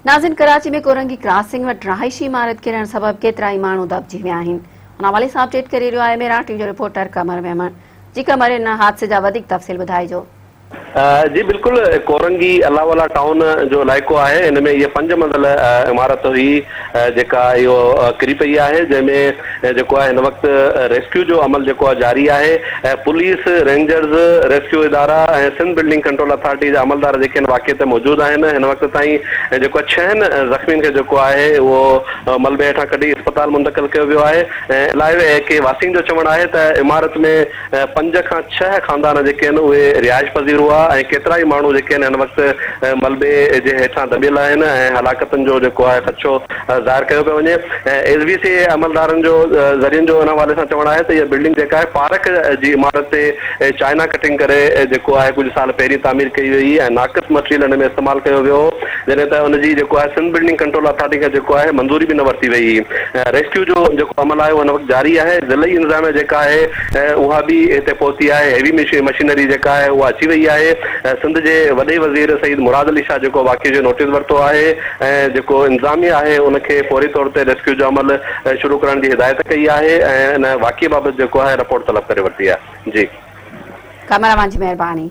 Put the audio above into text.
ناظرين ڪراچي ۾ ڪورنگي ڪراسنگ وٽ رهائشي عمارت ڪرڻ سبب ڪيترائي ماڻهو دٻجي ويا آهن ان حوالي سان اپڊيٽ ڪري رهيو آهي ميران ٽي وي جو رپورٽر قمر ميمڻ جي قمر ان حادثي جا وڌيڪ تفصيل ٻڌائجو. جي بلڪل ڪورنگي الله والا ٽائون جو علائقو آهي ان ۾ هيء پنج منزل عمارت هئي جيڪا اهو ڪري پئي آهي جنهن ۾ جيڪو آهي هن وقت ريسڪيو جو عمل جيڪو آهي جاري آهي پوليس رينجرز ريسڪيو ادارا ۽ سنڌ بلڊنگ ڪنٽرول اٿارٽي جا عملدار جيڪي هن واقعي تي موجود آهن هن وقت تائين جيڪو آهي ڇهن زخمين کي جيڪو آهي اهو ملبي هيٺان ڪڍي اسپتال منتقل ڪيو ويو آهي ۽ علائقي ڪي واسين جو چوڻ آهي ته عمارت ۾ پنج کان ڇهه خاندان جيڪي آهن اهي رهائش پذير هئا ۽ ڪيترائي ماڻهو جيڪي آهن هن وقت ملبي جي هيٺان دٻيل آهن ۽ هلاڪتن جو جيڪو آهي خدشو ظاهر ڪيو پيو وڃي ۽ ايس بي سي عملدارن جو ذريعن جو ان حوالي سان چوڻ آهي ته اها بلڊنگ جيڪا آهي پارڪ جي عمارت تي چائنا ڪٽنگ ڪري جيڪو آهي ڪجهه سال پهرين تعمير ڪئي وئي ۽ ناقص مٽريل ان ۾ استعمال ڪيو ويو هو جڏهن ته ان جي جيڪو آهي سنڌ بلڊنگ ڪنٽرول اٿارٽي کان جيڪو آهي منظوري به نه ورتي وئي هئي. ريسڪيو جو جيڪو عمل آهي اهو هن وقت جاري آهي، ضلعي انتظاميه جيڪا آهي اها به هتي پهتي آهي، هيوي مشينري جيڪا آهي اها اچي وئي آهي، سنڌ جي وڏي وزير سيد مراد علي شاهه جيڪو واقعي جو نوٽيس ورتو آهي ۽ جيڪو انتظاميه آهي ان کي فوري طور تي ريسڪيو جو عمل شروع ڪرڻ جي هدايت ڪئي آهي ۽ ان واقعي بابت جيڪو آهي رپورٽ طلب ڪري ورتي آهي. جي. قمر اوهان جي مهرباني.